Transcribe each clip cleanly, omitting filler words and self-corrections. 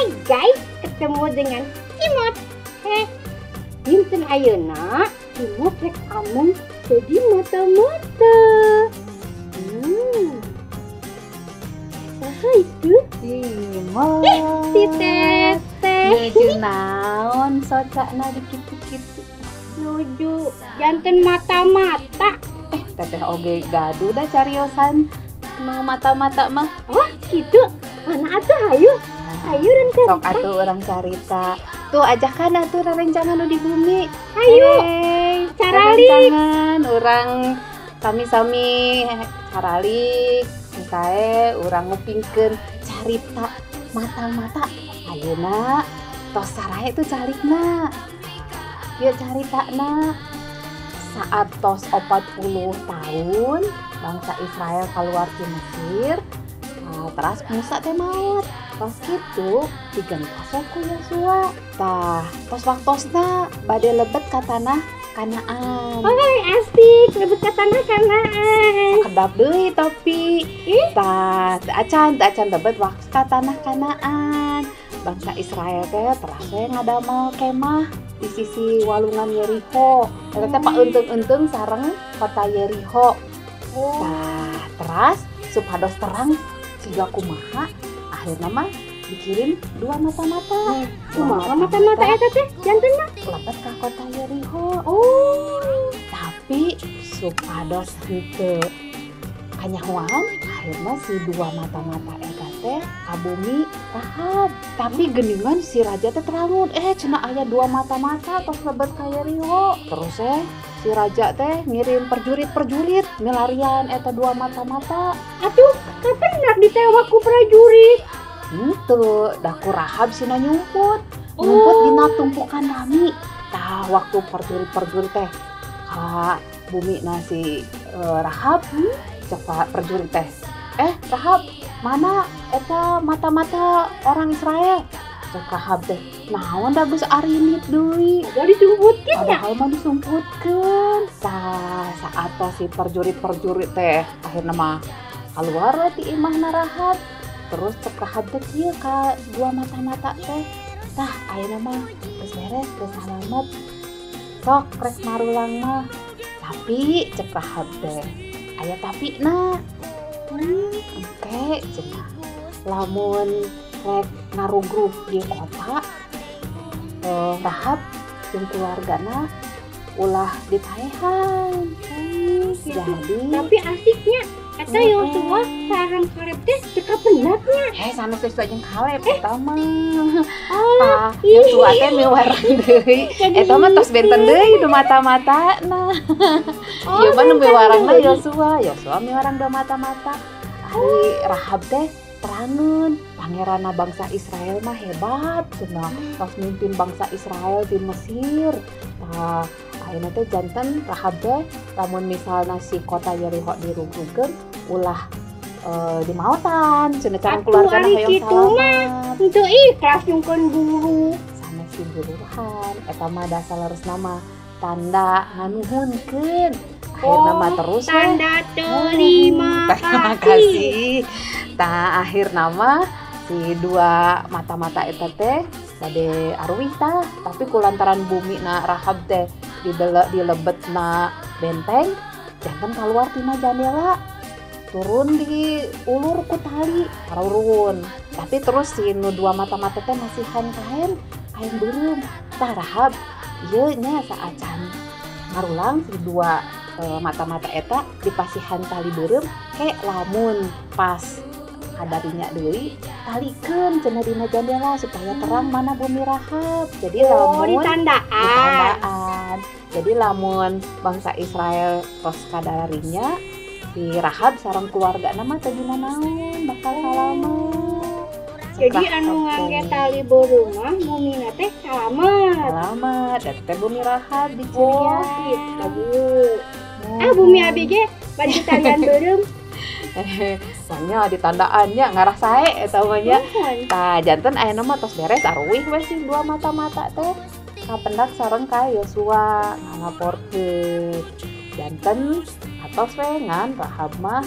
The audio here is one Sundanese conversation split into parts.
Hai guys, ketemu dengan Cimot. Heh, dinten ayeuna Cimot rek ameng jadi mata-mata. Saha itu? Cimot. Si Teteh. Nuju naon socana dikitu-kitu. Nuju janten mata-mata. Teteh oge gaduh dah cariosan mau mata-mata mah. Oh, gitu. Mana atuh hayu? Hayu dan cerita. Sok atuh urang carita. Tuh ajakan atuh rerencangan nu di bumi. Hayu. Hey, caralik. Rerencangan urang sami-sami caralik. Engkae urang ngupingkeun carita mata-mata. Ayeuna tos sarae tuh calikna. Ieu caritana saat tos 40 tahun bangsa Israel keluar di Mesir. Nah, teras Musa teh maot. Tos kitu digentos we ku Yosua. Tah, tos waktosna bade lebet ka tanah Kanaan. Oh, asik, lebet ka tanah Kanaan. Sakedap deui tapi. Tah, teu acan lebet waktu ka tanah Kanaan. Bangsa Israel teh teras we ngadamel kemah di sisi walungan Yerikho. Eta teh paeunteung-eunteung sareng kota Yerikho. Oh. Tah, teras supados terang siga kumaha akhirna mah dikirim dua mata-mata. Kumaha mata-mata eta teh janten mah? Lebet ka kota Yerikho. Oh. Tapi supados henteu kanyahoan akhirna si dua mata-mata eta teh ka bumi Rahab. Tapi geuningan si raja teh terangun, cenah aya dua mata-mata tos lebet ka Yerikho. Terus si raja teh ngirim perjurit-perjurit milarian eta dua mata-mata. Atuh, kapan nak ditewak ku prajurit? Henteu, da ku Rahab sina nyumput. Nyumput dina tumpukan rami. Tah waktu perjurit-perjurit teh ka bumi na si Rahab, cek prajurit teh, Rahab, mana eta mata-mata orang Israel? Cek Rahab teh, naon da geus arinit deui. Padahal disumputkeun nya. Padahal mah disumputkeun. Tah saat si perjurit-perjurit teh akhirna mah keluar we ti imahna Rahab. Terus cek Rahab teh kieu ka dua mata-mata teh. Tah ayeuna mah geus beres, geus salamet. Sok rek marulang mah. Tapi cek Rahab teh aya tapina. Engke cenah lamun rek ngarugrug di kota, Rahab jeung keluargana ulah ditaehan. Gitu. Jadi tapi asiknya eta Yosua sareng Kaleb teh teu kapendatnya. Sanes Yosua jeung Kaleb eta mah. Oh, Tah, Yosua teh miwarang deui. Eta mah tos benten deui nu mata-matana. Oh, ieu mah nu benten miwarangna deui. Yosua, Yosua miwarang dua mata-mata. Ari Rahab teh terangeun, pangeranna bangsa Israel mah hebat cenah, tos mimpin bangsa Israel di Mesir. Tah, ayeuna teh janten Rahab teh lamun misalna si kota Yerikho dirugrugkeun ulah dimaotan cenah cara Atuh keluargana ari hoyong kitu mah salamet. Henteu ikhlas nyungkeun guru. Sanes diburuhan, eta mah dasar leresna mah tanda nganuhunkeun. Akhirna mah terus we. Tanda terima Terima kasih. kasih. Tah akhirna mah si dua mata-mata eta teh bade aruih tah, tapi kulantaran bumi na Rahab teh dilebetna benteng, janten keluar tina jandela, turun di ulur ku tali, turun. Tapi terus si nu dua mata-mata teh masihan kain beureum. Tah Rahab ieu nya saacan ngarulang si dua mata-mata eta dipasihan tali beureum ke lamun pas kadarinya deui talikeun cenah dina jandela supaya terang mana bumi Rahab. Jadi Oh, lamun ditandaan. ditandaan. Jadi lamun bangsa Israel tos kadarinya si Rahab sareng keluargana mah teu dina naon bakal salamet. Jadi anu ngangge tali beureum mah bumina teh salamet. Salamet, eta teh bumi Rahab di Oh, Cirian. gitu. Ah, bumi abi ge bade talian beureum. Soalnya ditandaannya ngarah sae eta mah nya. Nuhun. Tah janten ayeuna mah tos beres aruih we si dua mata-mata teh. Kapendak sareng ka Yosua ngalaporkeun. Janten atos we ngan Rahab mah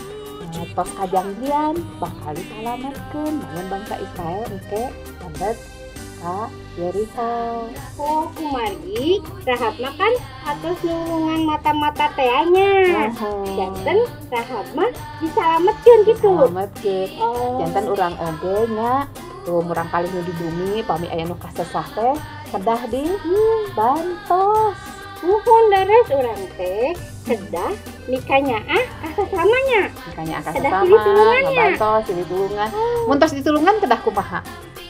Tos kajangjian bakal disalametkeun namun bangsa Israel engke lebet ka Yerikho. Oh, kumargi Rahab mah kan atos nulungan mata-mata teh nya. Janten Rahab mah disalametkeun gitu. Disalametkeun. Oh. Janten urang oge nya tuh murangkalih nu di bumi pami aya nu kasesah teh kedah di bantos. Muhun leres, urang teh kedah mikanyaah ka sasamanya. Makanya akan Kedah sesama silih tulungannya. Ngabantos silih tulungan. Mun tos ditulungan kedah kumaha?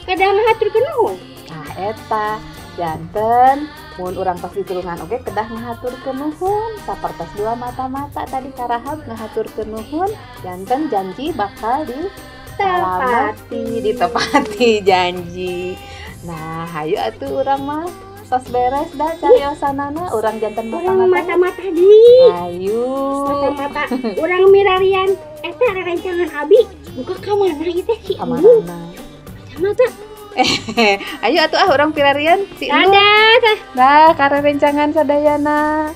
Kedah ngahaturkeun nuhun. Nah, eta janten mun urang tos ditulungan oge kedah ngahaturkeun nuhun sapertos dua mata-mata tadi ka Rahab ngahaturkeun nuhun, janten janji bakal di Tepati. Ditepati janji. Nah, hayu atuh urang mah tos beres dah cariosanana, urang janten Urang mata-mata. Mata-mata di. Ayo. Mata-mata urang milarian eta rerencangan abi buka ka mana ieu teh si Enu. Kamarana? Mata-mata. Ayo atuh ah, urang pilarian si Enu. Dadah. Nah, karerencangan sadayana.